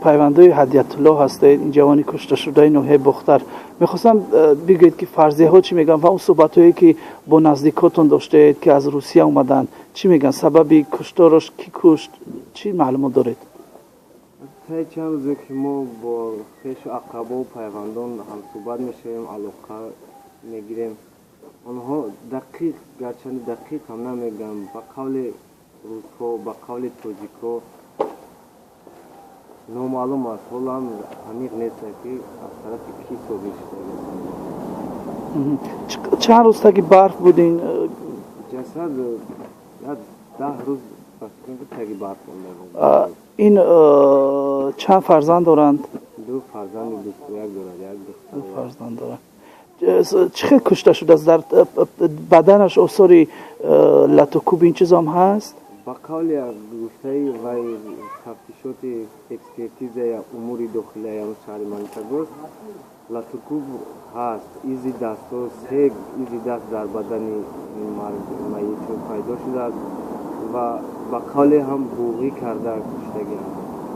Пайвандои Ҳадиятулло ҳастед, ин ҷавони кушташудаи ноҳияи Бохтар. Мехостам бигӯед, ки фарзияҳо чӣ мегӯянд ва он суҳбатҳое, ки бо наздикотон доштаед, ки аз Русия омаданд, чӣ мегӯянд? Сабаби кушторош, кӣ кушт, чӣ маълумот доред? Таи чанд рӯзе, ки мо бо хешу ақрабову пайвандон ҳамсӯҳбат мешавем, алоқа мегирем, онҳо дақиқ, гарчанде дақиқ ҳам намегӯянд, ба қавли русҳо, ба қавли тоҷикҳо номаълум аст. Ҳолам аниқ нест, ки аз тарафи кӣ собир шудааст. Чанд рӯз таги барф будин? Ҷасад 10 рӯз ба фикрам, ки таги барф монда. Ин чанд фарзанд доранд? Ду фарзанди 21 дорад, як духтар. Ду фарзанд дорад. Чӣ хел кушта шудааст? Дар баданаш осори латукӯб, ин чизам ҳаст? Ба қавли гуфтаи вай, тафтишоти экспертизаи умури дохилияи шаҳри Магнитогорск, латукӯб ҳаст, изи дастҳо, се изи даст дар бадани майит пайдо шудааст ва ба қавле ҳам буғӣ карда куштагианд.